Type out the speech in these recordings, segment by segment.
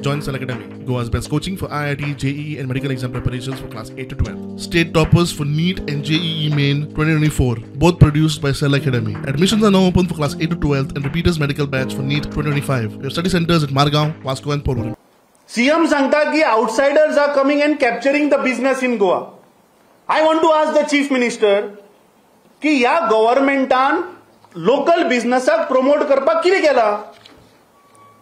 Join Cell Academy, Goa's best coaching for IIT, JEE and medical exam preparations for class 8 to 12. State toppers for NEET and JEE Main 2024, both produced by Cell Academy. Admissions are now open for class 8 to 12 and repeaters medical batch for NEET 2025. We have study centers at Margao, Vasco and Porvorim. CM सांगता की outsiders are coming and capturing the business in Goa. I want to ask the chief minister की ह्या गव्हर्मेंटान local बिझनेसाक promote करपाक कितें केला?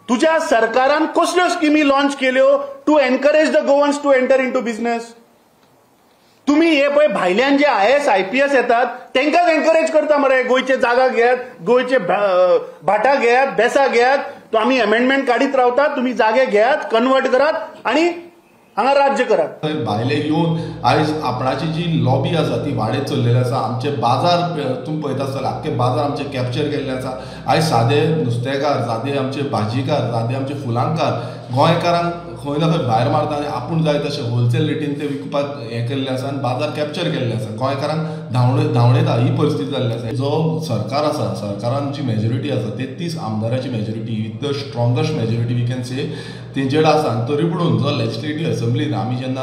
तुझ्या सरकारान कसल्यो स्किमी लॉन्च केल्यो to encourage the Goans to enter into business? तुम्ही हे पळय भायल्यान जे IAS IPS येतात तांकांच एनकरेज करता मरे, गोंयचे जागा घेयात, गोंयचे भाटा घेयात, बेसा घेयात, तो आमी अमेंडमेंट काडीत रावतात, तुम्ही जागे घेयात, कन्वर्ट करात आणि हांगा राज्य करात. भायले येवन आयज आपणाची जी लॉबी आसा ती वाडयत चल्लेली आसा. आमचे बाजार तुमी पळयता आसतले, आख्खे बाजार आमचे कॅप्चर केल्ले आसा. आयज सादे नुस्तेकार, सादे आमचे भाजीकार, सादे आमचे फुलांकार गोंयकारांक खंय ना खंय भायर मारता आनी आपूण जाय तशें होलसेल रेटीन ते विकपाक हें केल्लें आसा आनी बाजार कॅप्चर केल्ले आसा. गोंयकारांक धांवडयता ही परिस्थिती जाल्ली आसा. जो सरकार आसा, सरकारान जी मेजॉरिटी आसा 33 आमदाराची majority, with the strongest majority we can say तेंचेड आसा. आनी तरी पुणून जो लेजिस्लेटीव असेंब्लीन आमी जेन्ना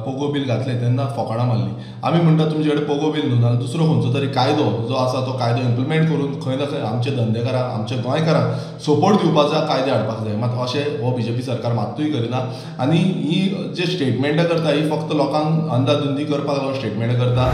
पोगो बील घातलें तेन्ना फोकाणां मारली. आमी म्हणटा तुमचे कडेन पोगो बील न्हू, नाल्यार दुसरो खंयचो तरी कायदो जो आसा तो कायदो इम्प्लिमेंट करून खंय ना खंय आमच्या धंदेकारांक, आमच्या गोंयकारांक सपोर्ट दिवपाचो कायदे हाडपाक जाय. मात अशें हो बीजेपी सरकार मात्तूय करिना आनी ही जे स्टेटमेंटां करता ही फक्त लोकांक अंदाधुंदी करपाक लागून स्टेटमेंटां करता.